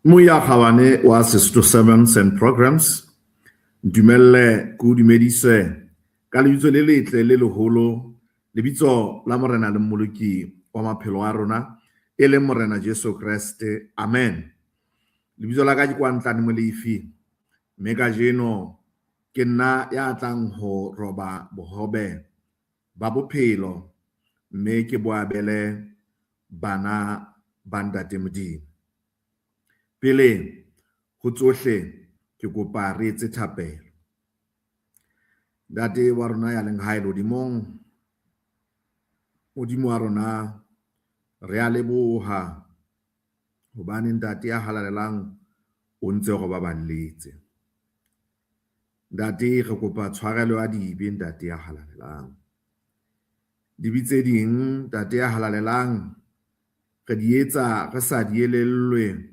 Moya Kgabane wa Sesotho Sermons and Programs, ntumelle ke o dumedise ka lebitso le letle le leholo, lebitso la Morena le Mmoloki wa maphelo a rona, e leng Morena Jesu Kreste. Amen. Lebitso la ka ke Kwantlane Molefi, mme kajeno ke nna ya tlang ho roba bohobe ba bophelo mme ke bo abele bana ba Ntate Modimo. Pele ho tsohle ke kopa re etse thapelo. Ntate wa rona ya leng hae lehodimong, Modimo wa rona, re a leboha hobane Ntate ya halalelang o ntse o re baballetse. Ntate, re kopa tshwarelo ya dibe, Ntate ya halalelang. Dibe tse ding, Ntate ya halalelang, re di etsa re sa di elellwe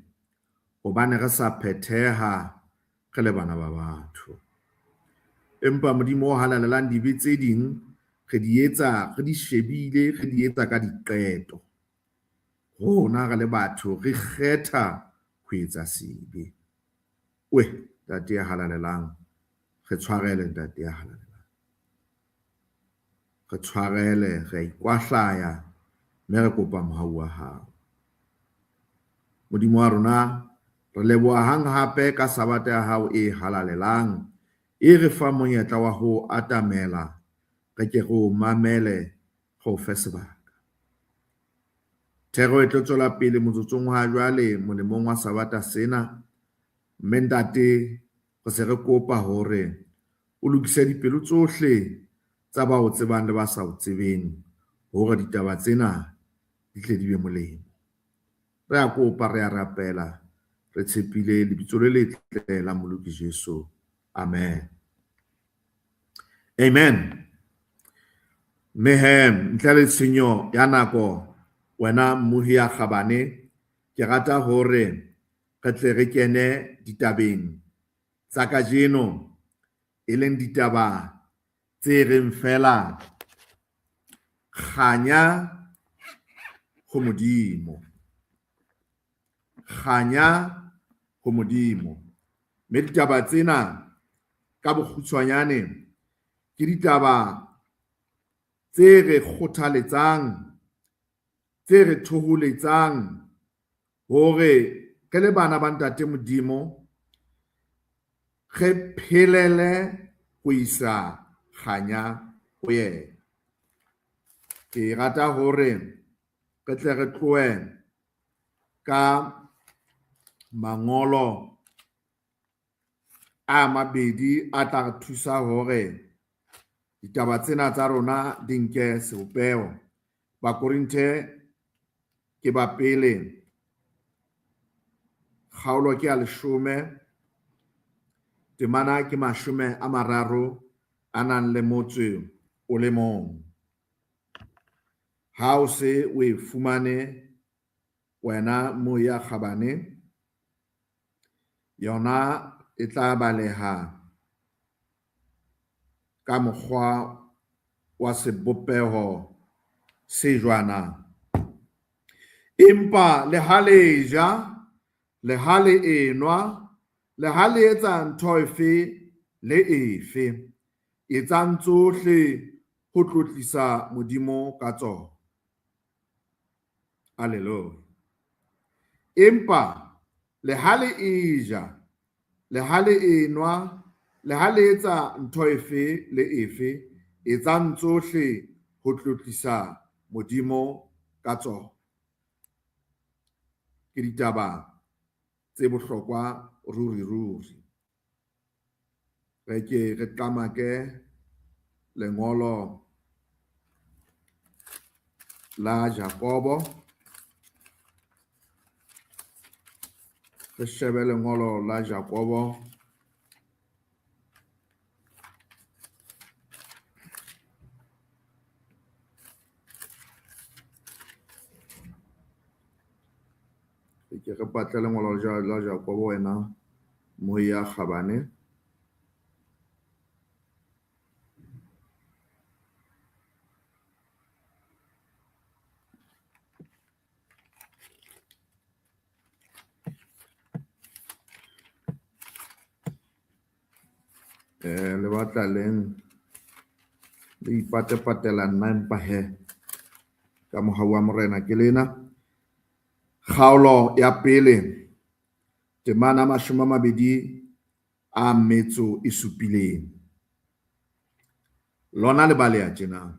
hobane re sa phetheha re le bana ba batho. Empa Modimo o halalelang, dibe tse ding re di etsa re di shebile, re di etsa ka diqeto. Rona re le batho re kgetha ho etsa sebe. We, Ntate ya halalelang, re tshwarele, Ntate ya halalelang. Re tshwarele, re a ikwahlaya mme re kopa mohau wa hao. Modimo wa rona, re leboha hang hape ka Sabata ya hao e halalelang, e re fa monyetla wa ho atamela, re ke re o mamele, re o fe sebaka. Thero e tlo tswela pele motsotsong wa jwale molemong wa Sabata sena, mme Ntate, re se re kopa hore o lokise dipelo tsohle tsa ba o tsebang le ba sa o tsebeng hore ditaba tsena di tle di be molemo. Re a kopa, re a rapela, re tshepile lebitso le letle la Mmoloki Jesu. Amen. Amen. Mme he, ntle le tshenyo ya nako, wena mmohi ya kgabane, ke rata hore re tle re kene ditabeng tsa kajeno, e leng ditaba tse reng fela kganya ho Modimo. Kganya ho Modimo. Mme ditaba tsena ka bokgutshwanyane ke ditaba tse re kgothaletsang, tse re thoholetsang hore re le bana ba Ntate Modimo re phelele ho isa kganya ho yena. Ke rata hore re tle re tlohe ka mangolo a mabedi a tla re thusa hore ditaba tsena tsa rona di nke sebopeho. Bakorinthe ke ba pele, kgaolo ke ya 10, temana ke 30 a nang le motse o le mong. Ha o se o e fumane wena moya kgabane, yona e tla baleha ka mokgwa wa sebopeho se jwana. Empa le ha le ja, le ha le enwa, le ha le etsa ntho efe le efe, etsang tsohle ho tlotlisa Modimo ka tsona. Hallelujah. Empa le ha le eja, le ha le enwa, le ha le etsa ntho efe le efe, etsang tsohle ho tlotlisa Modimo ka tsona. Ke ditaba tse bohlokwa ruri ruri. Re ke re qamake lengolo la Jakobo, re shebe lengolo la Jakobo ke re batle lengolo la Jakobo wena moya kgabane. Le batla leng le ipatepatela nna, empa he ka mohau wa Morena ke lena. Kgaolo ya pele, temana 27. Lona le baleha tjena.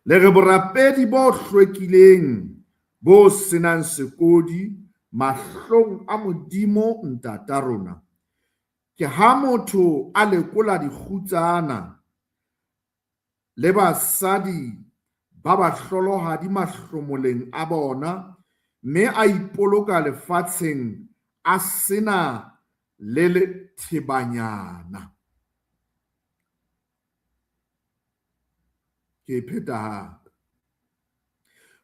Le re borapedi bo hlwekileng bo senang sekodi mahlong a Modimo ntata rona ke ha motho a lekola dikgutsana le basadi ba bahlolohadi mahlomoleng a bona, mme a ipoloka lefatsheng a sena le lethebanyana. Ke pheta hape.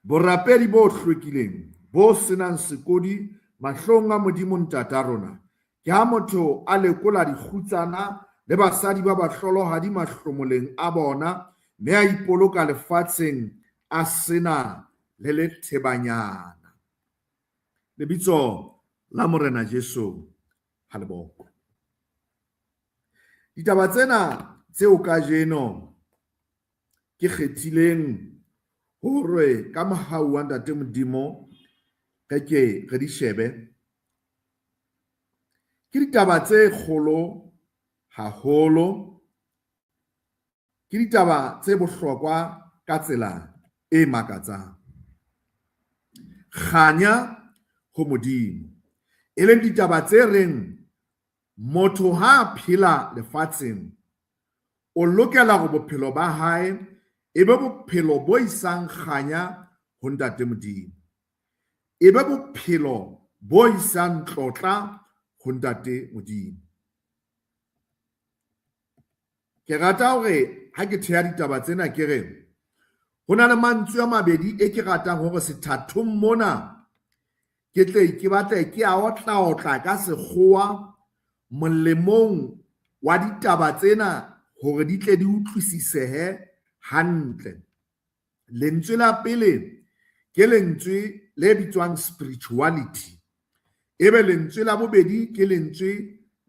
Borapedi bo hlwekileng bo senang sekodi mahlong a Modimo ntata rona ke ha motho a lekola dikgutsana le basadi ba bahlolohadi mahlomoleng a bona, mme a ipoloka lefatsheng a sena le lethebanyana. Lebitso la Morena Jesu ha le bokwe. Ditaba tsena tseo kajeno ke kgethileng hore ka mohau wa Ntate Modimo re ke re di shebe, ke ditaba tse kgolo haholo, ke ditaba tse bohlokwa ka tsela e makatsang. Kganya ho Modimo, e leng ditaba tse reng motho ha a phela lefatsheng o lokela hore bophelo ba hae e be bophelo bo isang kganya ho Ntate Modimo, e be bophelo bo isang tlotla ho Ntate Modimo. Ke rata hore ha ke theha ditaba tsena ke re ho na le mantswe a mabedi e ke ratang hore sethathong mona ke tle ke batle ke a otlaotla ka sekgowa molemong wa ditaba tsena hore di tle di utlwisisehe hantle. Lentswe la pele ke lentswe le bitswang spirituality, ebe lentswe la bobedi ke lentswe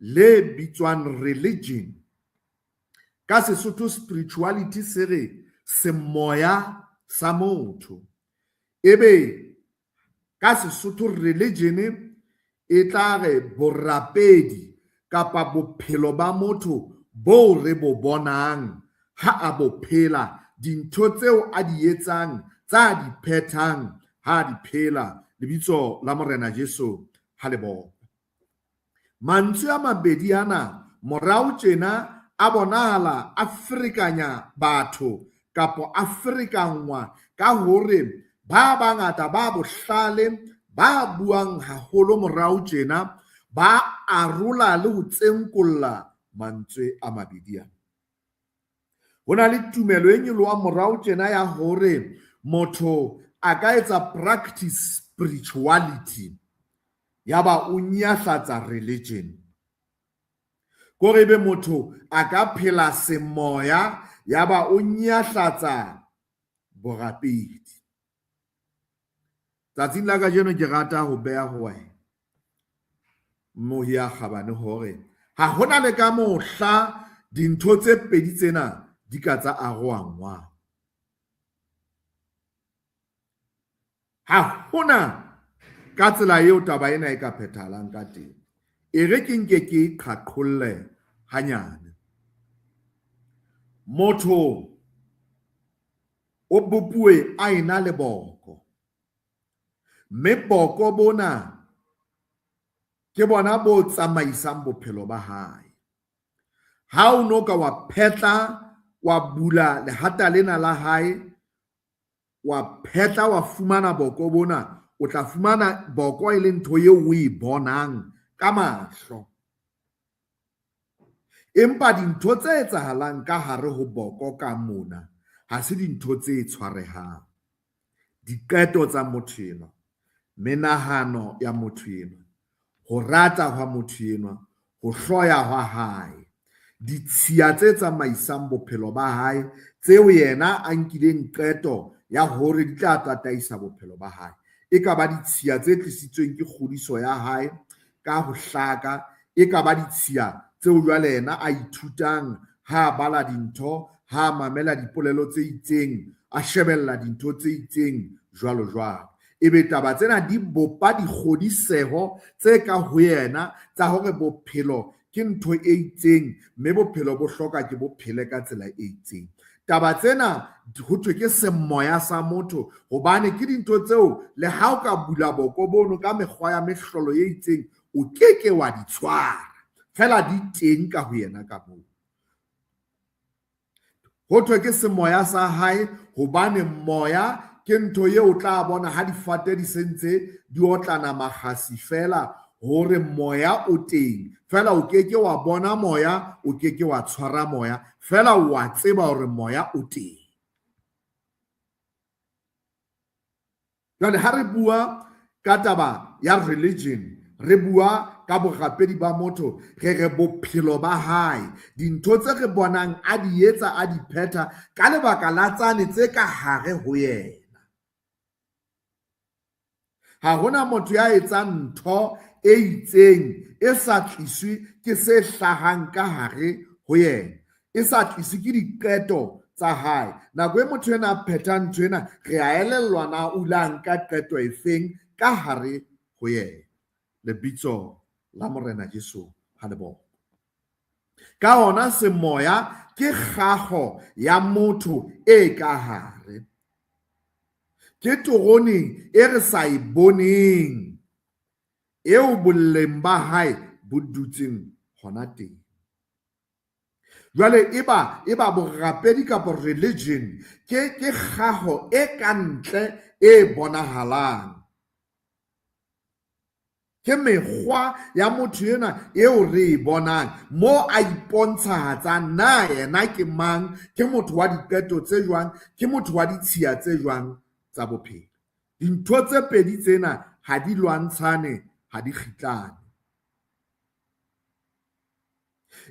le bitswang religion. Ka Sesotho spirituality se re semoya sa motho, ebe ka Sesotho religion e tla re borapedi kapa bophelo ba motho bo re bo bonang ha a bo phela, dintho tseo a di etsang tsa di phethang ha di phela. Lebitso la Morena Jesu ha le bokwe. Mantswe a mabedi ana morao tjena a bonahala a ferekanya batho kapa a ferekanngwa ka hore ba bangata ba bohlale ba buang haholo morao tjena ba arola le ho tsenkolla mantswe a mabedi ana. Ho na le tumelo e nyolohang morao tjena ya hore motho a ka etsa practice spirituality ya ba o nyahlatsa religion. Kore ebe motho a ka phela semoya ya ba o nyahlatsa borapedi. Tsatsing la kajeno ke rata ho beha ho wena mmohi ya kgabane hore ha hona le ka mohla dintho tse pedi tsena di ka tsa arohanngwang. Ha hona ka tsela eo taba ena e ka phethahalang ka teng. E re ke nke ke qhaqholle hanyane. Motho o bopuwe a ena le boko, mme boko bona ke bona bo tsamaisang bophelo ba hae. Ha o no ka wa phetla wa bula lehata lena la hae, wa phetla wa fumana boko bona, o tla fumana boko e le ntho eo o e bonang ka mahlo. Empa dintho tse etsahalang ka hare ho boko ka mona ha se dintho tse tshwarehang. Diqeto tsa motho enwa, menahano ya motho enwa, ho rata hwa motho enwa, ho hloya hwa hae, ditshiya tse tsamaisang bophelo ba hae tseo yena a nkileng qeto ya hore di tla tataisa bophelo ba hae. E ka ba ditshiya tse tlisitsweng ke kgodiso ya hae ka ho hlaka, e ka ba ditshiya tseo jwale yena a ithutang ha a bala dintho, ha a mamela dipolelo tse itseng, a shebella dintho tse itseng, jwalo jwalo. Ebe taba tsena di bopa dikgodiseho tse ka ho yena tsa hore bophelo ke ntho e itseng, mme bophelo bo hloka ke bo phele ka tsela e itseng. Taba tsena ho thwe ke semoya sa motho, hobane ke dintho tseo le ha o ka bula boko bono ka mekgwa ya mehlolo e itseng, o keke wa di tshwara, fela di teng ka ho yena ka moo. Ho thwe ke semoya sa hae hobane moya ke ntho eo o tla bona ha difate di sentse di otlana makgasi fela hore moya o teng. Fela o keke wa bona moya, o keke wa tshwara moya, fela wa tseba hore moya o teng. Jwale ha re bua ka taba ya religion, re bua ka borapedi ba motho, re re bophelo ba hae, dintho tse re bonang a di etsa, a di phetha ka lebaka la tsane tse ka hare ho yena. Ha hona motho ya etsang ntho e itseng e sa tliswe ke se hlahang ka hare ho yena, e sa tliswe ke diqeto tsa hae. Nako e motho ena a phethang ntho ena, re a elellwa na o ile a nka qeto efeng ka hare ho yena. Lebitso la Morena Jesu ha le bokwe. Ka hona semoya ke kgaho ya motho e ka hare. Ke terone e re sa e boneng, eo boleng ba hae bo dutseng hona teng. Jwale eba borapedi kapa religion ke kgaho e ka ntle e bonahalang. Ke mekgwa ya motho ena eo re e bonang mo a ipontshahatsang na yena ke mang, ke motho wa diqeto tse jwang, ke motho wa ditshiya tse jwang tsa bophelo. Dintho tse pedi tsena ha di lwantshane, ha di kgitlane.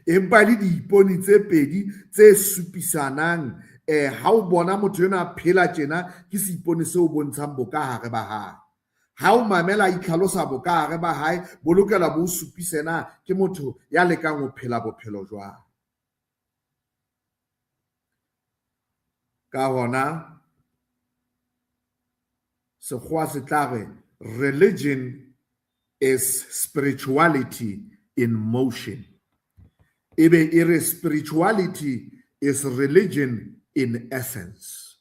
Empa le diipone tse pedi tse supisanang, ha o bona motho ena a phela tjena, ke seipone seo bontshang bokahare ba hae. Ha o mamela a itlhalosa bokahare ba hae, bo lokela bo o supise na ke motho ya lekang ho phela bophelo jwang. Ka hona sekgowa se tla re religion is spirituality in motion. Ebe e re spirituality is religion in essence.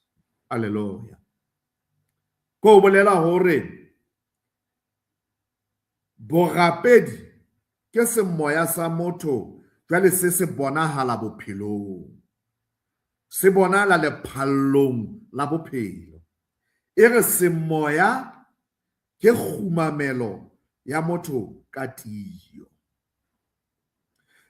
Hallelujah. Ko bolela hore borapedi ke semoya sa motho jwale se se bonahala bophelong, se bonahala lephallong la bophelo. E re semoya ke kgumamelo ya motho ka tiyo.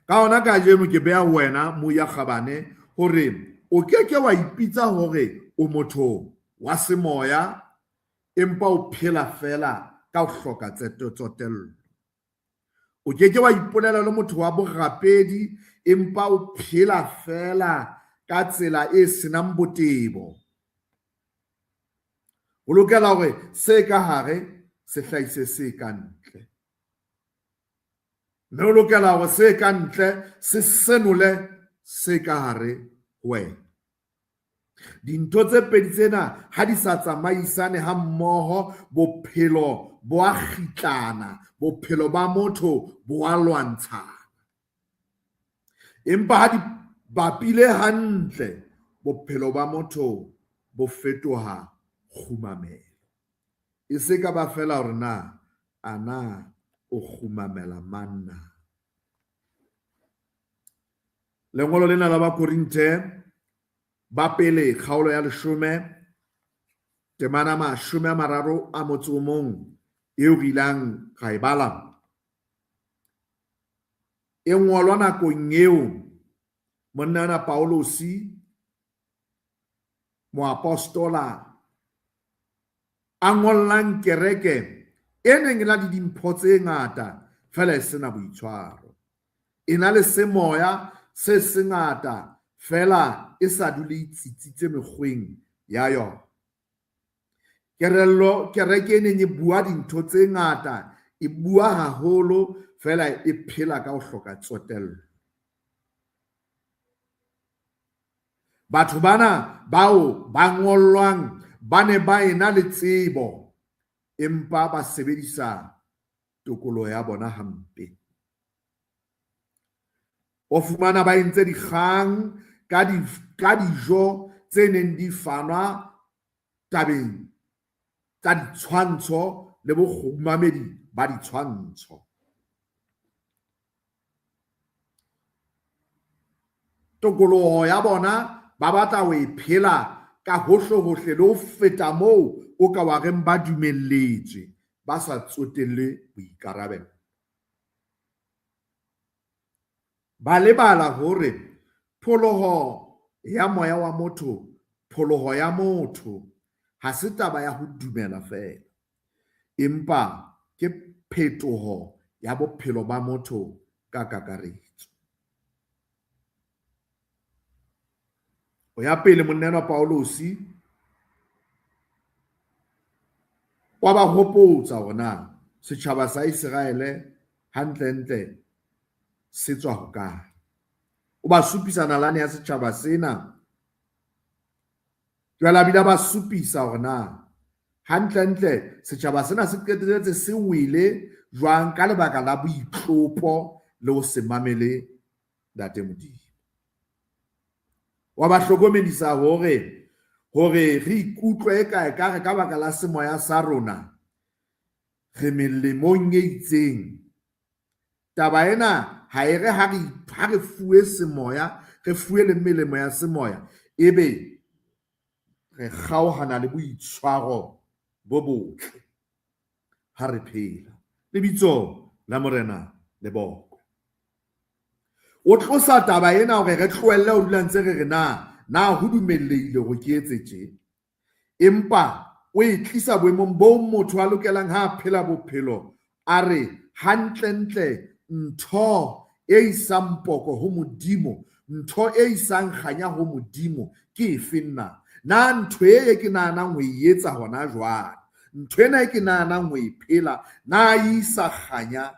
Ka hona kajeno ke beha wena Moya Kgabane hore o keke wa ipitsa hore o motho wa semoya empa o phela fela ka ho hloka tsotello. O keke wa ipolela le motho wa borapedi empa o phela fela ka tsela e senang botebo. Ho lokela hore se ka hare se hlahise se ka ntle. Mme o lokela hore se ka ntle se senole se ka hare ho wena. Dintho tse pedi tsena ha di sa tsamaisane ha mmoho, bophelo bo a kgitlana, bophelo ba motho bo a lwantshana. Empa ha di bapile hantle, bophelo ba motho bo fetoha kgumamelo. E se ka ba fela hore na ana o kgumamela mang na. Lengolo lena la Bakorinthe ba pele kgaolo ya 10 temana 31 eo re ilang ra e bala, e ngolwa nakong eo monna ona Paulosi moapostola a ngollang kereke e neng e na le dimpho tse ngata fela e sena boitshwaro, e na le semoya se sengata fela e sa dule e tsitsitse mekgweng ya yona. Kereke e neng e bua dintho tse ngata, e bua haholo fela e phela ka ho hloka tsotello. Batho bana bao ba ngollwang ba ne ba ena le tsebo, empa ba sebedisa tokoloho ya bona hampe. O fumana ba entse dikgang ka di ka dijo tse neng di fanwa tabeng tsa ditshwantsho le bokgumamedi ba ditshwantsho. Tokoloho ya bona ba batla ho e phela ka hohlehohle le ho feta moo o ka wa reng ba dumelletswe, ba sa tsotelle boikarabelo. Ba lebala hore pholoho ya moya wa motho, pholoho ya motho ha se taba ya ho dumela feela, empa ke phetoho ya bophelo ba motho ka kakaretso. O ya pele monna enwa Paulosi wa ba hopotsa hore na setjhaba sa Iseraele hantlentle se tswa hokae. O ba supisa nalane ya setjhaba sena. Jwale a bile a ba supisa hore na hantlentle setjhaba sena se qetelletse se wele jwang ka lebaka la boitlopo le ho se mamele Ntate Modimo. Wa ba hlokomedisa hore hore re ikutlwe eka ekare ka baka la semoya sa rona re melemong e itseng. Taba ena ha e re ha re ha re fuwe semoya, re fuwe le melemo ya semoya, ebe re kgaohana le boitshwaro bo botle ha re phela. Lebitso la Morena le bokwe. O tlosa taba ena hore re tlohelle ho dula ntse re re na na ho dumellehile hore ke etse tje. Empa o e tlisa boemong boo motho a lokelang ha a phela bophelo a re hantlentle ntho e isang poko ho Modimo, ntho e isang kganya ho Modimo ke efe nna? Na ntho e ke nahanang ho e etsa hona jwale, ntho ena e ke nahanang ho e phela, na e isa kganya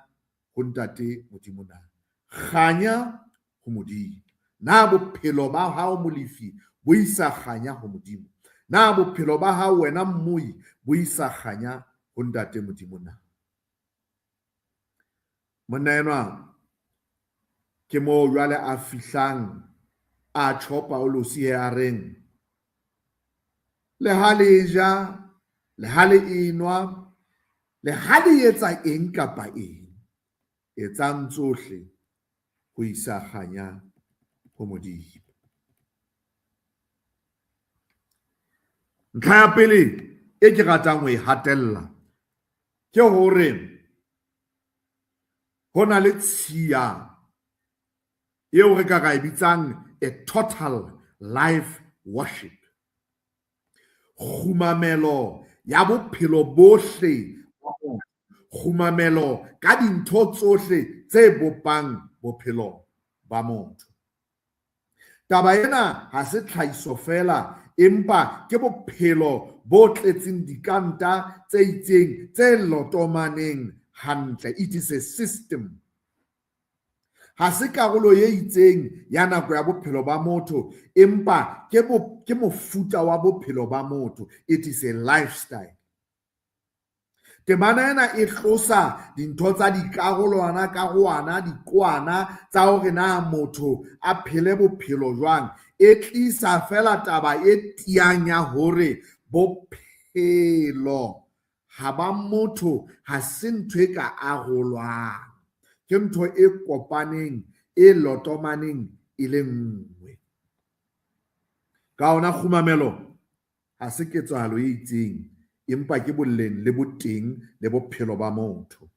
ho Ntate Modimo na? Kganya ho Modimo. Na bophelo ba hao Molefi bo isa kganya ho Modimo? Na bophelo ba hao wena Mmoi bo isa kganya ho Ntate Modimo na? Monna enwa ke moo jwale a fihlang a tjho Paulosi he a reng, le ha le ja, le ha le enwa, le ha le etsa eng kapa eng, etsang tsohle ho isa kganya ho Modimo. Ntlha ya pele e ke ratang ho e hatella ke hore ho na le tshiya eo re ka ra e bitsang a total life worship. Kgumamelo ya bophelo bohle, kgumamelo ka dintho tsohle tse bopang bophelo ba motho. Taba ena ha se tlhahiso feela, empa ke bophelo bo tletseng dikanta tse itseng tse lotomaneng hantle. It is a system. Ha se karolo e itseng ya nako ya bophelo ba motho, empa ke bo, ke mofuta wa bophelo ba motho. It is a lifestyle. Temana ena e tlosa dintho tsa dikarolwana, karolwana, dikoana tsa hore na motho a phele bophelo jwang. E tlisa fela taba e tiyang ya hore bophelo ha ba motho ha se ntho e ka arolwang. Ke ntho e kopaneng, e lotomaneng e le nngwe. Ka hona kgumamelo ha se ketsahalo e itseng, empa ke boleng le boteng le bophelo ba motho.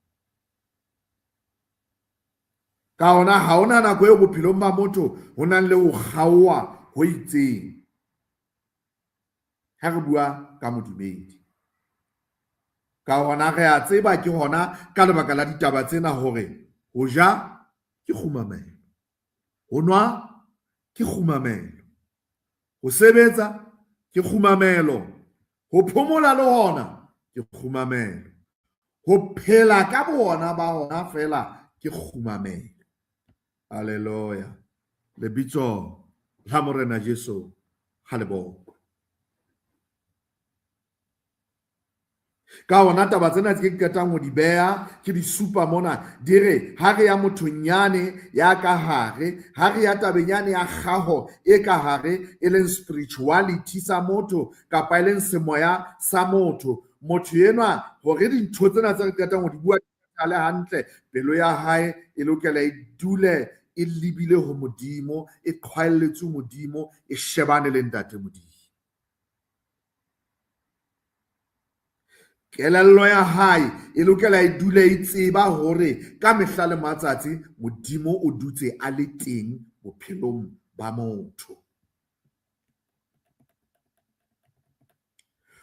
Ka hona ha hona nako eo bophelong ba motho ho nang le ho kgaoha ho itseng. Ha re bua ka modumedi. Ka hona re a tseba ke hona ka lebaka la ditaba tsena hore ho ja ke kgumamelo, ho nwa ke kgumamelo, ho sebetsa ke kgumamelo, ho phomola le hona ke kgumamelo, ho phela ka bona ba hona fela ke kgumamelo. Haleluya! Lebitso la Morena Jesu. ha le bokwe. Ka hona taba tsena tse ke qetang ho di beha ke di supa mona di re ha re ya mothong yane ya ka hare, ha re ya tabeng yane ya kgaho e ka hare e leng spirituality sa motho kapa e leng semoya sa motho. Motho enwa hore dintho tsena tse re qetang ho di bua le hantle, pelo ya hae e lokela e dule e lebile ho Modimo, e qhwaelletswe Modimo, e shebane le Ntate Modimo. Kelello ya hae e lokela e dule e tseba hore ka mehla le matsatsi Modimo o dutse a le teng bophelong ba motho.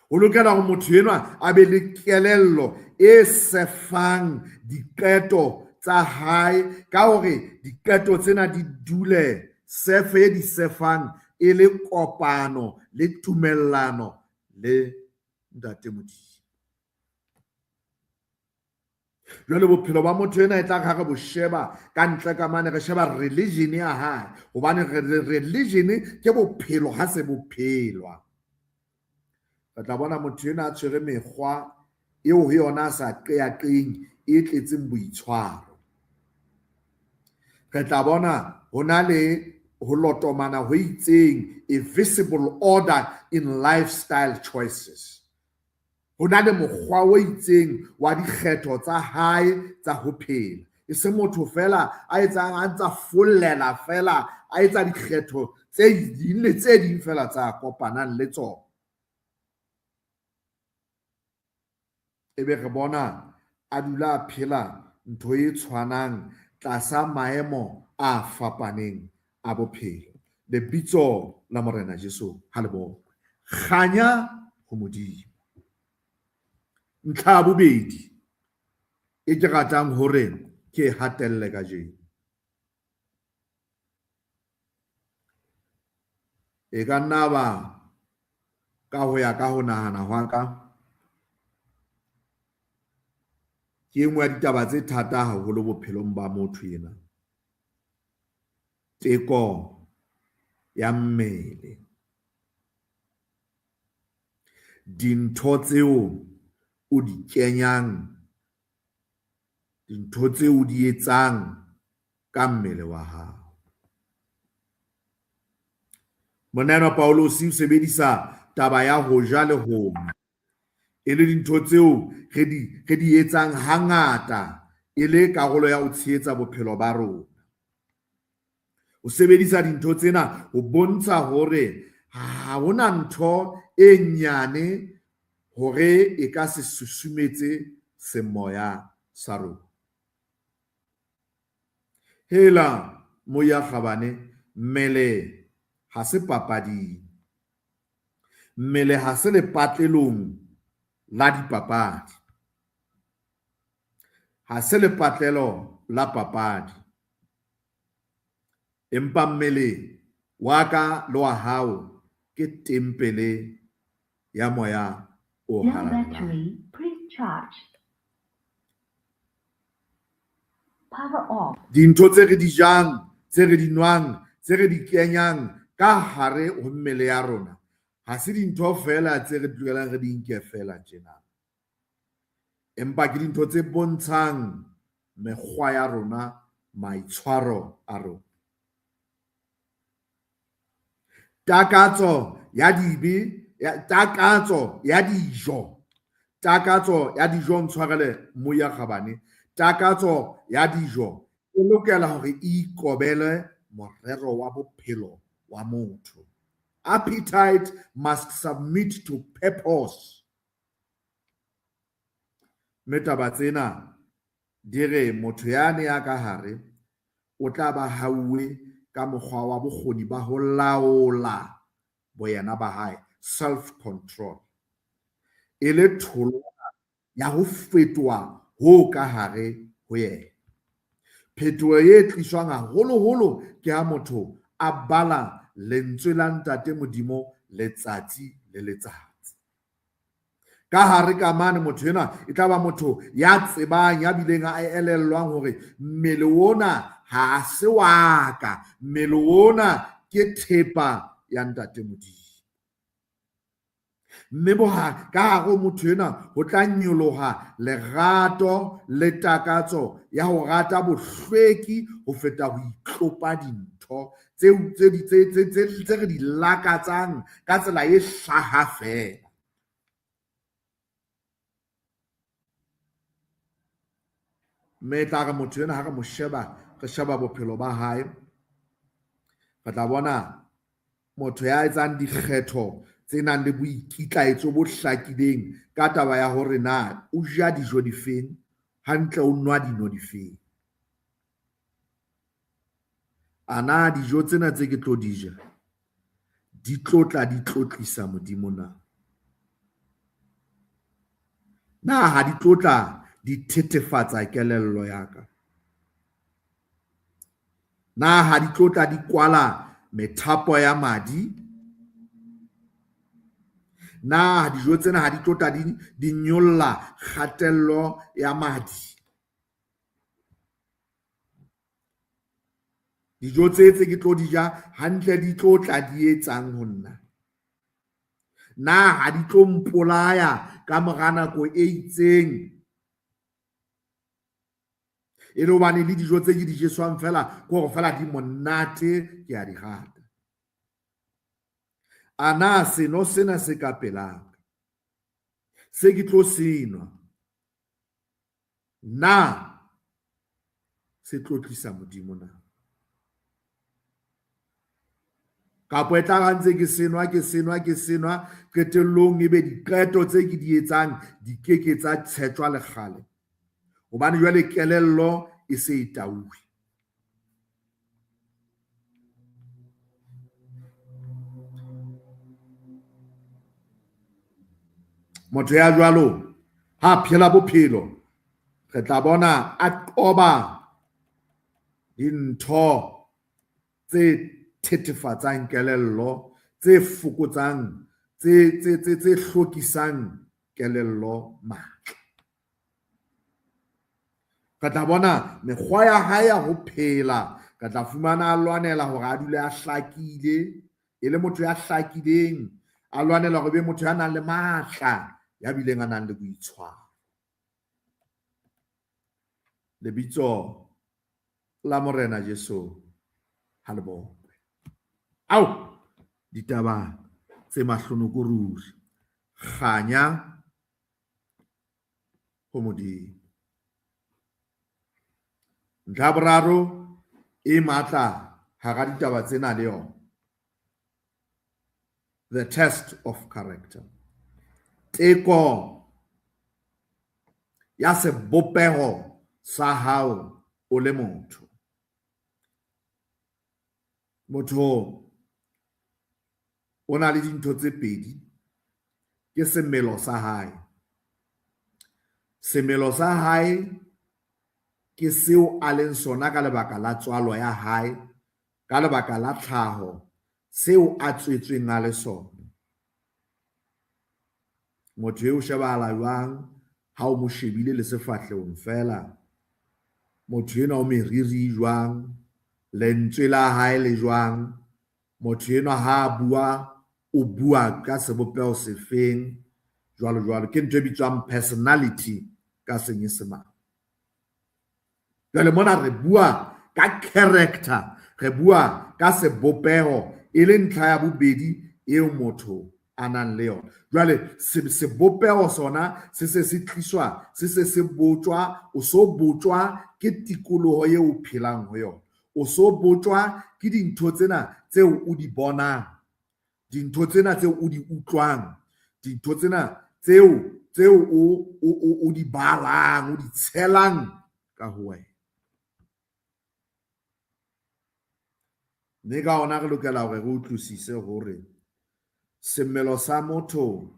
Ho lokela hore motho enwa a be le kelello e sefang diqeto tsa hae ka hore diqeto tsena di dule sefe e di sefang e le kopano le tumellano le Ntate Modimo. Jwale bophelo ba motho ena e tla re ha re bo sheba ka ntle ka mane, re sheba religion ya hae, hobane religion ke bophelo ha se bophelwa. Re tla bona motho ena a tshwere mekgwa eo ho yona a sa qeaqeng e tletseng boitshwaro. Re tla bona ho na le ho lotomana ho itseng, a visible order in lifestyle choices. Ho na le mokgwa o itseng wa dikgetho tsa hae tsa ho phela. E se motho fela a etsang a ntsa follela fela, a etsa dikgetho tse ding le tse ding fela tsa kopanang le tsona. Ebe re bona a dula a phela ntho e tshwanang tlasa maemo a fapaneng a bophelo. Lebitso la Morena Jesu ha le bokwe. Kganya ho Modimo. Ntlha ya bobedi e ke ratang hore ke e hatelle kajeno. E ka nna ba ka ho ya ka ho nahana hwa ka, ke e nngwe ya ditaba tse thata haholo bophelong ba motho ena. Teko ya mmele. Dintho tseo o di kenyang, dintho tseo o di etsang ka mmele wa hao. Monna enwa Paulus o sebedisa taba ya ho ja le ho nwa e le dintho tseo re di etsang hangata e le karolo ya ho tshehetsa bophelo ba rona. O sebedisa dintho tsena ho bontsha hore ha hona ntho e nyane hore e ka se susumetse semoya sa rona. Hela moya kgabane, mmele ha se papading. Mmele ha se lepatlelong la dipapadi. Ha se lepatlelo la papadi. Empa mmele wa ka le wa hao ke tempele ya moya o Low halalelang. battery, please charge. Power off. Dintho tse re di jang, tse re di nwang, tse re di kenyang ka hare ho mmele ya rona, ha se dintho fela tse re tlohelang re di nke fela tjena. Empa ke dintho tse bontshang mekgwa ya rona, maitshwaro a rona. Takatso ya dibe, ya takatso ya dijo. Takatso ya dijo, ntshwarele moya kgabane. Takatso ya dijo e lokela hore e ikobele morero wa bophelo wa motho. Appetite must submit to purpose. Mme taba tsena di re motho yane ya ka hare o tla ba hauwe ka mokgwa wa bokgoni ba ho laola boyena ba hae, self control, e le tholwana ya ho fetoha ho ka hare ho yena. Phetoho e tliswang haholoholo ke ha motho a bala lentswe la Ntate Modimo letsatsi le letsatsi. Ka hare ka mane motho enwa e tla ba motho ya tsebang, ya bileng a elellwang hore mmele ona ha se wa ka, mmele ona ke thepa ya Ntate Modimo. Mme boha ka hare ho motho enwa ho tla nyoloha lerato le takatso ya ho rata bohlweki ho feta ho itlopa dintho tseo tse di tse tse tse tse re di lakatsang ka tsela e hlaha feela. Mme e tla re motho enwa ha re mo sheba, re sheba bophelo ba hae, re tla bona motho ya etsang dikgetho tse nang le boikitlaetso bo hlakileng ka taba ya hore na o ja dijo difeng, hantle o nwa dino difeng. A na dijo tsena tse ke tlo di ja di tlo tla di tlotlisa Modimo na? Na ha di tlo tla di thethefatsa kelello ya ka? Na ha di tlo tla di kwala methapo ya madi? Na dijo tsena ha di tlo tla di nyolla kgatello ya madi? Dijo tse tse ke tlo di ja hantle di tlo tla di etsang ho nna? Na ha di tlo mpolaya ka mora nako e itseng? E le hobane le dijo tse ke di jeswang fela ke hore fela di monate, ke a di rata. A na seno sena se ka pelaka se ke tlo senwa na se tlotlisa Modimo na? Kapo e tla ra ntse ke senwa, ke senwa, ke senwa, qetellong ebe diqeto tse ke di etsang di ke ke tsa tshetjwa le kgale, hobane jwale kelello e se e tauwe. Motho ya jwalo ha phela bophelo, re tla bona a qoba dintho tse thethefatsang kelello, tse fokotsang, tse tse tse tse hlokisang kelello matla. Re tla bona mekgwa ya hae ya ho phela, re tla fumana a lwanela hore a dule a hlakile, e le motho ya hlakileng, a lwanela hore e be motho ya nang le matla, ya bileng a nang le boitshwaro. Lebitso la Morena Jesu ha le bokwe. Ao, ditaba tse mahlonoko ruri. Kganya ho Modimo. Ntlha ya boraro e matla hara ditaba tsena le yona, the test of character, teko ya sebopeho sa hao o le motho. Motho o na le dintho tse pedi, ke semelo sa hae. Semelo sa hae ke seo a leng sona ka lebaka la tswalo ya hae, ka lebaka la tlhaho, seo a tswetsweng a le sona. Motho eo shebahala jwang ha o mo shebile le sefahlehong feela? Motho enwa o meriri jwang? Lentswe la hae le jwang? Motho enwa ha a bua, o bua ka sebopeho sefeng? Jwalo jwalo. Ke ntho e bitswang personality ka Senyesemane. Jwale mona re bua ka character, re bua ka sebopeho e le ntlha ya bobedi eo motho a nang le yona. Jwale sebopeho sona se se se tliswa, se se se botjwa, o so botjwa ke tikoloho eo o phelang ho yona. O so botjwa ke dintho tsena tseo o di bonang, dintho tsena tseo o di utlwang, dintho tsena tseo tseo o o o di balang, o di tshelang ka ho wena. Mme ka hona re lokela hore re utlwisise hore semelo sa motho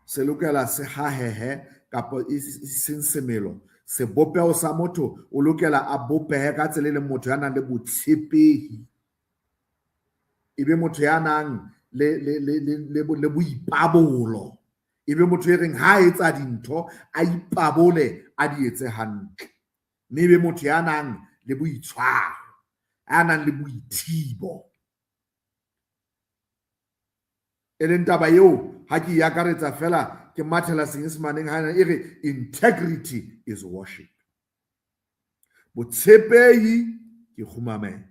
se lokela se hahehe, kapa e seng semelo, sebopeho sa motho o lokela a bopehe ka tsela e leng motho ya nang le botshepehi, e be motho ya nang le le le le le le boipabolo, e be motho e reng ha a etsa dintho a ipabole, a di etse hantle, mme e be motho ya nang le boitshwaro, ya nang le boithibo. E leng taba eo ha ke e akaretsa fela ke mathela Senyesemaneng ha e re integrity is worship. Botshepehi ke kgumamelo.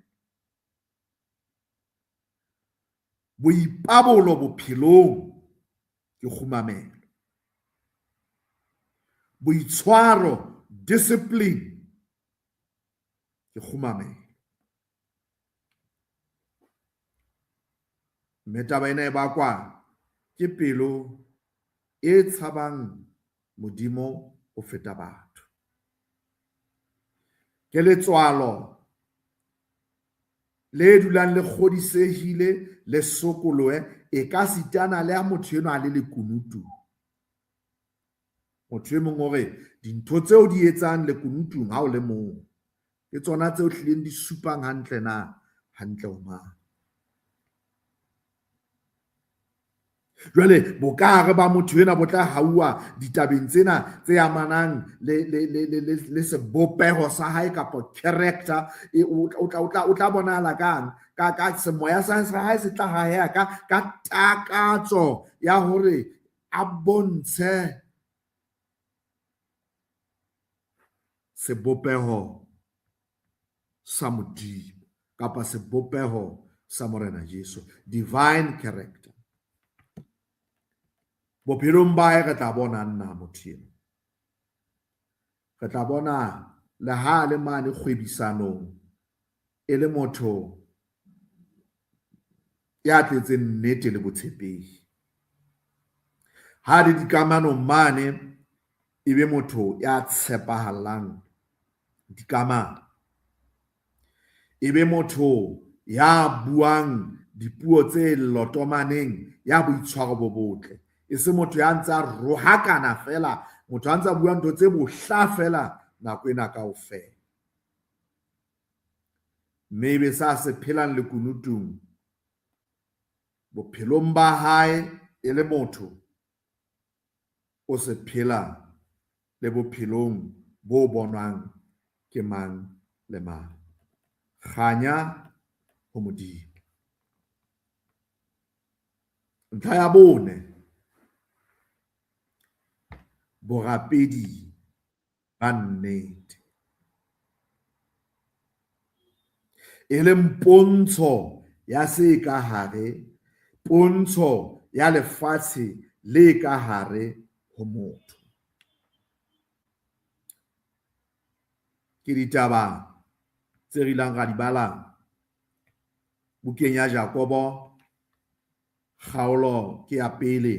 Boipabolo bophelong ke kgumamelo. Boitshwaro, discipline, ke kgumamelo. Mme taba ena e bakwa ke pelo e tshabang Modimo ho feta batho. Ke letswalo le dulang le kgodisehile le sokolohe e ka sitana le ha motho enwa a le lekunutung. Motho e mong o re dintho tseo di etsang lekunutung ha o le mong ke tsona tseo hlileng di supang hantle na hantle o mang. Jwale bokahare ba motho enwa bo tla hauwa ditabeng tsena tse amanang le, le, le, le, le, le sebopeho sa hae kapa character. E, o tla, o tla, o tla bonahala kang? Ka, ka semoya sa hae se tla haheha ka, ka takatso ya hore a bontshe sebopeho sa Modimo kapa sebopeho sa Morena Jesu, divine character. Bophelong ba hae re tla bona nna motho eno. Re tla bona le ha le mane kgwebisanong e le motho ya tletseng nnete le botshepehi. Ha le dikamanong mane e be motho ya tshepahallang dikamano. E be motho ya buang dipuo tse lotomaneng, ya boitshwaro bo botle. E se motho ya ntse a rohakana fela, motho a ntse a bua ntho tse bohla fela nako ena kaofela. Mme ebe sa se phelang lekunutung bophelong ba hae e le motho, o se phela le bophelong bo bonwang ke mang le mang. Kganya ho Modimo. Ntlha ya bone, borapedi ba nnete. E leng pontsho ya se ka hare, pontsho ya lefatshe le ka hare ho motho. Ke ditaba tse re ilang ra di bala bukeng ya Jakobo, kgaolo ke ya pele,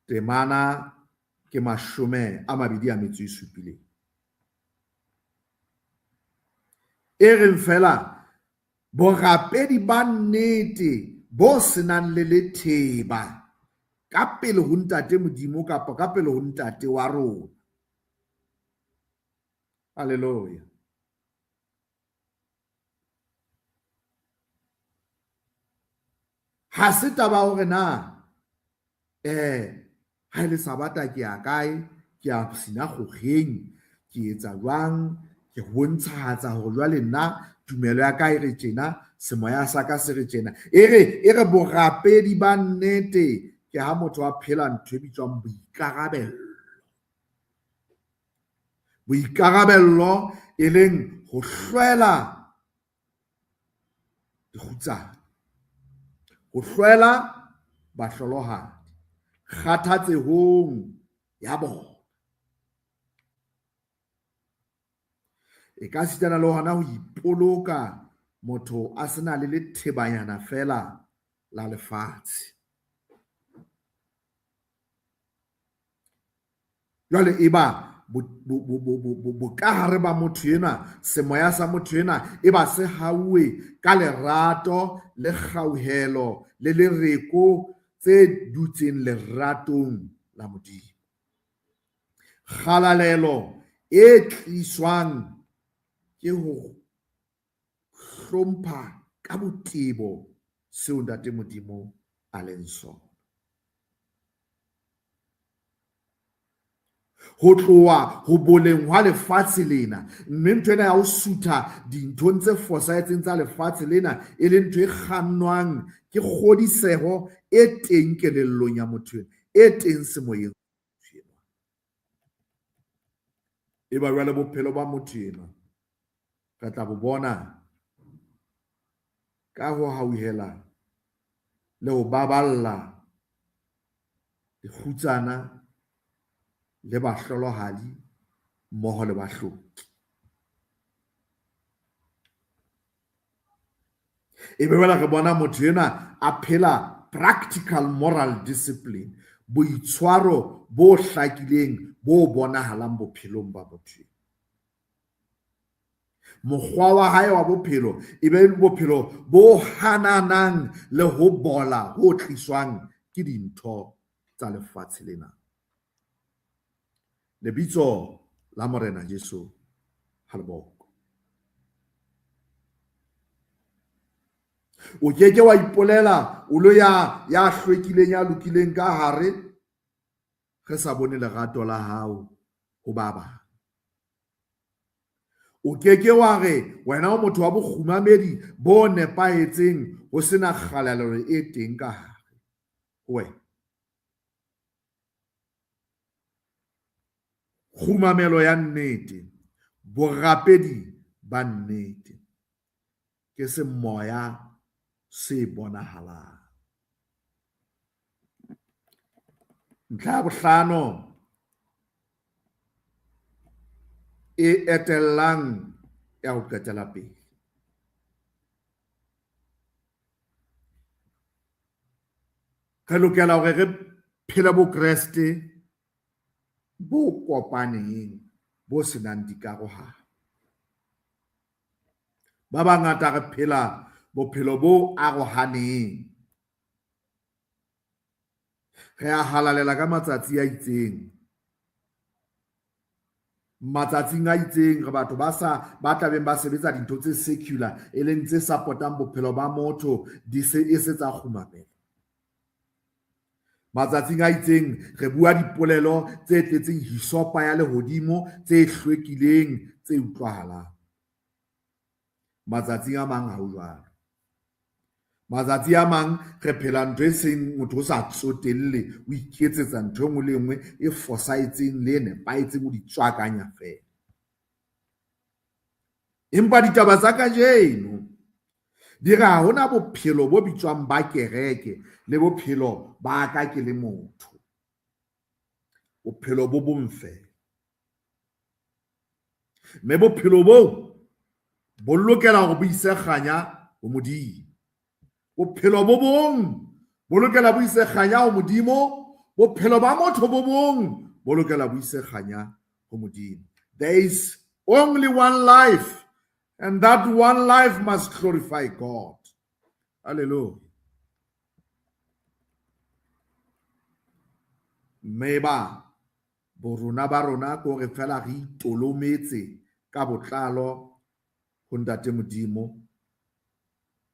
temana ke 27. E reng feela borapedi ba nnete bo senang le letheba ka pele ho Ntate Modimo kapa ka pele ho Ntate wa rona. Hallelujah. Ha se taba hore na ha e le Sabata ke ya kae, ke ya sinagogeng, ke etsa jwang, ke bontshahatsa hore jwale nna tumelo ya ka e re tjena, semoya sa ka se re tjena. E re, e re borapedi ba nnete ke ha motho a phela ntho e bitswang boikarabello. Boikarabello e leng ho hlwela dikgutsana, ho hlwela bahlolohadi kgathatsehong ya bona. E ka sitana le hona ho ipoloka motho a sena le lethebanyana feela la lefatshe. Jwale e ba bokahare ba motho enwa, semoya sa motho enwa e ba se hauwe ka lerato le kgauhelo le lereko tse dutseng leratong la Modimo. Kgalalelo e tliswang ke ho hlompha ka botebo seo Ntate Modimo a leng sona. Ho tloha ho boleng hwa lefatshe lena, mme ntho ena ya ho sutha dinthong tse fosahetseng tsa lefatshe lena e le ntho e kgannwang ke kgodiseho e teng kelellong ya motho ena, e teng semoyeng. E ba jwale bophelo ba motho enwa re tla bo bona ka ho hauhela le ho baballa dikgutsana le bahlolohadi mmoho le bahloki. E be jwale re bona motho enwa a phela practical moral discipline, boitshwaro bo hlakileng bo bonahalang bophelong ba motho enwa. Mokgwa wa hae wa bophelo e be bophelo bo hananang le ho bola ho tliswang ke dintho tsa lefatshe lena. Lebitso la Morena Jesu ha le bokwe. O ke ke wa ipolela o lo ya ya hlwekileng ya lokileng ka hare re sa bone lerato la hao ho ba bang. O ke ke wa re wena o motho wa bokgumamedi bo nepahetseng ho sena kgalalelo e teng ka hare ho wena. Kgumamelo ya nnete, borapedi ba nnete ke semoya se bonahalang. Ntlha ya bohlano e etellang ya ho qetela pele. Re lokela hore re phele Bokreste bo kopaneng, bo senang dikarohano. Ba bangata re phela bophelo bo arohaneng. Re a halalela ka matsatsi a itseng. Matsatsing a itseng re batho ba sa ba tlabeng ba sebetsa dintho tse secular e leng tse supportang bophelo ba motho di se e se tsa kgumamelo. Matsatsing a itseng re bua dipolelo tse tletseng hisopa ya lehodimo tse hlwekileng tse utlwahalang. Matsatsing a mang ha ho jwalo. Matsatsi a mang re phela ntho e seng motho o sa tsotelle, o iketsetsa ntho e nngwe le e nngwe e fosahetseng le e nepahetseng, o di tswakanya feela. Empa ditaba tsa kajeno di re ha hona bophelo bo bitswang ba kereke le bophelo ba ka ke le motho. Bophelo bo bong feela. Mme bophelo boo bo lokela hore bo ise kganya ho Modimo. Bophelo bo bong bo lokela bo ise kganya ho Modimo. Bophelo ba motho bo bong bo lokela bo ise kganya ho Modimo. There is only one life, and that one life must glorify God. Hallelujah. Mme ba borona ba rona ke hore fela re itolometse ka botlalo ho Ntate Modimo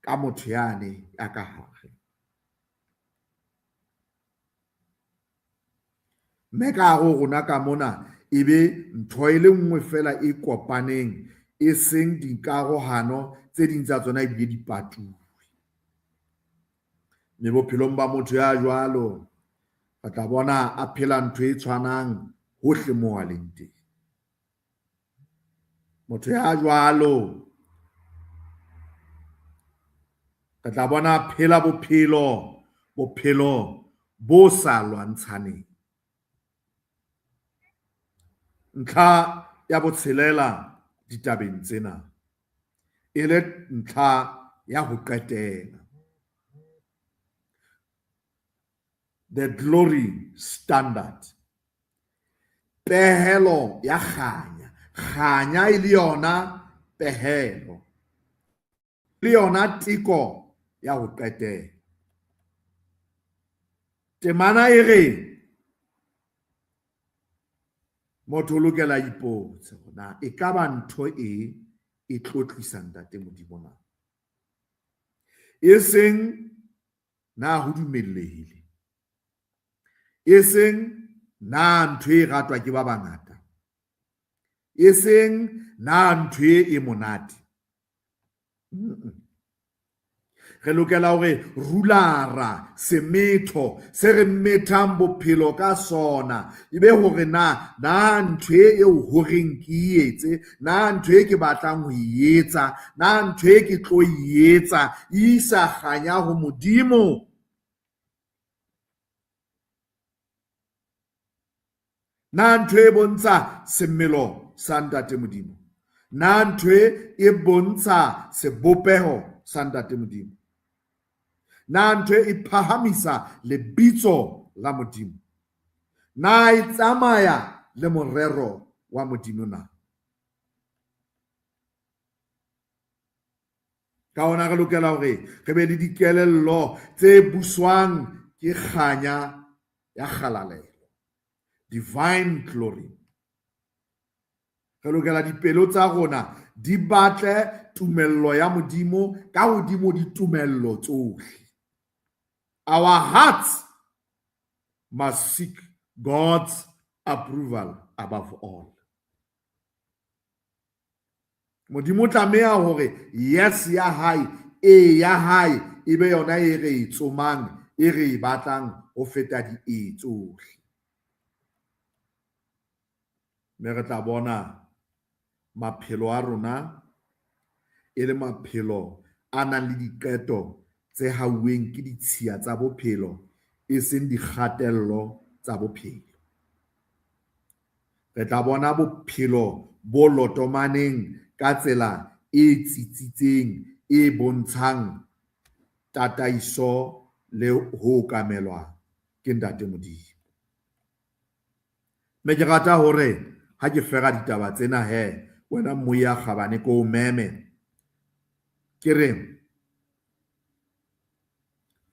ka motho yane ya ka hare. Mme ka hare ho rona ka mona e be ntho e le nngwe fela e kopaneng, e seng dikarohano tse ding tsa tsona ebile di patuwe. Mme bophelong ba motho ya jwalo re tla bona a phela ntho e tshwanang hohle moo a leng teng. Motho ya jwalo re tla bona a phela bophelo, bophelo bo sa lwantshaneng. Ntlha ya botshelela ditabeng tsena e le ntlha ya ho qetela. The glory standard. Pehelo ya kganya. Kganya e le yona pehelo. Le yona teko ya ho qetela. Temana e re motho o lokela a ipotse hore na e ka ba ntho e e tlotlisa Ntate Modimo na. E seng na ho dumellehile. E seng Na ntho e ratwa ke ba bangata? E seng na ntho e e monate? Re lokela hore rulara semetho se re methang bophelo ka sona, e be hore na na ntho e eo horeng ke e etse, na ntho e ke batlang ho e etsa, na ntho e ke tlo e etsa e isa kganya ho Modimo. Na ntho e bontsha semelo sa Ntate Modimo? Na ntho e bontsha sebopeho sa Ntate Modimo? Na ntho e phahamisa lebitso la Modimo? Na e tsamaya le morero wa Modimo na? Ka hona re lokela hore re be le dikelello tse buswang ke kganya ya kgalalelo, divine glory. Re lokela dipelo tsa rona di batle tumello ya Modimo ka hodimo ditumello tsohle. Our hearts must seek God's approval above all. Modimo o tlameha hore yes ya hae, e ya hae e be yona e re e tsomang, e re e batlang ho feta di e tsohle. Mme re tla bona maphelo a rona e le maphelo a nang le diqeto tse hauweng ke ditshiya tsa bophelo, e seng dikgatello tsa bophelo. Re tla bona bophelo bo lotomaneng ka tsela e tsitsitseng, e bontshang tataiso le ho okamelwa ke Ntate Modimo. Mme ke rata hore ha ke fera ditaba tsena he, wena moya kgabane ko o meme. Ke re,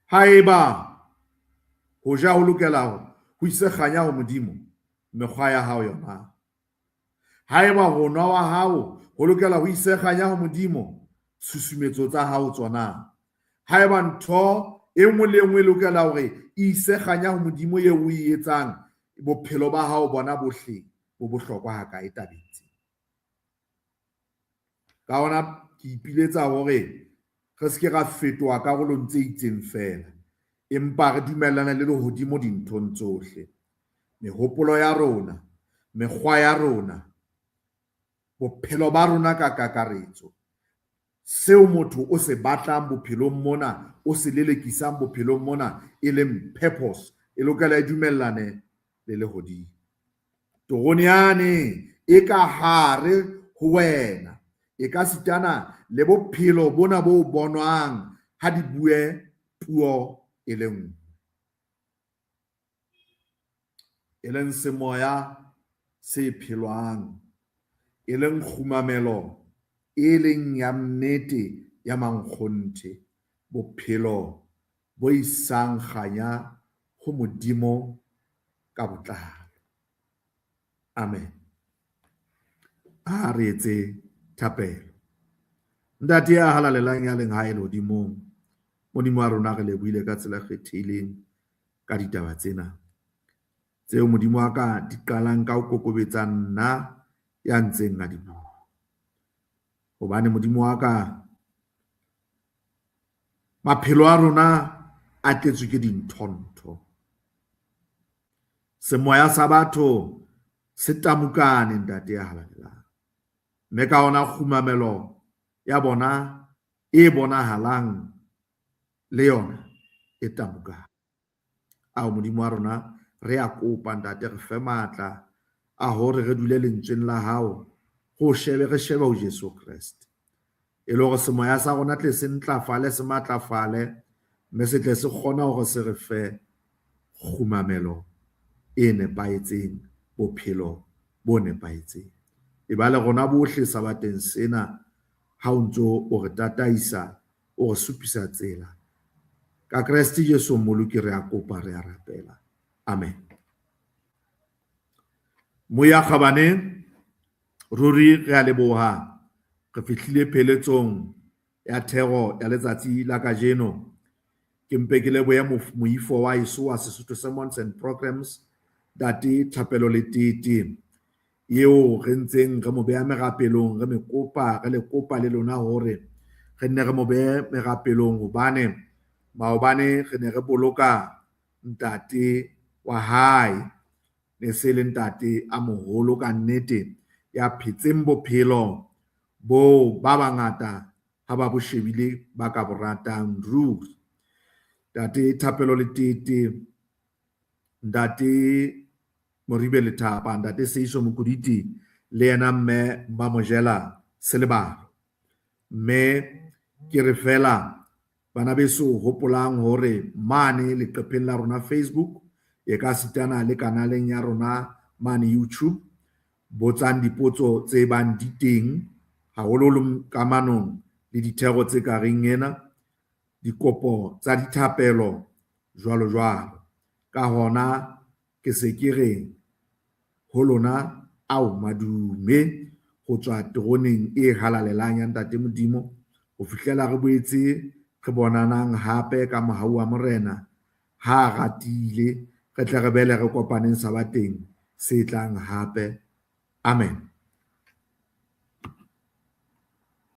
haeba ho ja ho lokela ho ise kganya ho Modimo, mekgwa ya hao yona. Haeba ho nwa wa hao ho lokela ho ise kganya ho Modimo, tshusumetso tsa hao tsona. Haeba ntho e nngwe le e nngwe e lokela hore e ise kganya ho Modimo eo o e etsang, bophelo ba hao bona bohle bo bohlokwa hakae tabeng tse. Ka hona ke ipiletsa hore re se ke ra fetoha karolong tse itseng feela, empa re dumellane le lehodimo dinthong tsohle. Mehopolo ya rona, mekgwa ya rona, bophelo ba rona ka kakaretso, seo motho o se batlang bophelong mona, o se lelekisang bophelong mona, e leng purpose, e lokela e dumellane le lehodimo. Terone yane e ka hare ho wena, e ka sitana le bophelo bona bo bonwang ha di bue puo e le nngwe. E leng semoya se phelwang, e leng kgumamelo e leng ya nnete ya mankgonthe, bophelo bo isang kganya ho Modimo ka botlalo. Amen. A re etse thapelo. Ntate ya halalelang ya leng hae lehodimong, Modimo wa rona re lebohile ka tsela e kgethehileng ka ditaba tsena tseo Modimo wa ka di qalang ka ho kokobetsa nna ya ntseng a di bua. Hobane Modimo wa ka, maphelo a rona a tletswe ke dintho-ntho. Semoya sa batho se tamukane, Ntate ya halalelang. Mme ka hona kgumamelo ya bona e bonahalang le yona e tamukane. Ao Modimo wa rona, re a kopa Ntate, re fe matla a hore re dule lentsweng la hao, ho shebe, re shebe ho Jesu Kreste. E le hore semoya sa rona tle se ntlafale, se matlafale, mme se tle se kgone hore se re fe kgumamelo e nepahetseng, bophelo bo nepahetseng. E ba le rona bohle sabateng sena, ha o ntso o re tataisa, o re supisa tsela. Ka Kreste Jesu Mmoloki re a kopa, re a rapela. Amen. Moya kgabane, ruri re a leboha. Re fihlile pheletsong ya thero ya letsatsi la kajeno. Ke mpe ke lebohe moifo wa heso wa Sesotho Sermons and Programs. Ntate Thapelo Letete eo re ntseng re mo beha merapelong, re me kopa, re le kopa le lona hore re nne re mo behe merapelong hobane maobane re ne re boloka ntate wa hae. Ne se le ntate a moholo ka nnete ya phetseng bophelo bo ba bangata ha ba bo shebile ba ka bo ratang ruri. Ntate Thapelo Letete, Ntate Moribe Lethapa, Ntate Seiso Mokoditi le yena mme ba Mojela Selebalo. Mme ke re fela bana beso hopolang hore mane leqepheng la rona Facebook e ka sitana le kanaleng ya rona mane YouTube botsang dipotso tse bang di teng haholoholo kamanong le dithero tse ka reng ena dikopo tsa dithapelo jwalo jwalo. Ka hona ke se ke re ho lona ao madume ho tswa teroneng e halalelang ya Ntate Modimo ho fihlela re boetse re bonanang hape ka mohau wa Morena ha a ratile re tle re bele re kopaneng sabateng se tlang hape. Amen.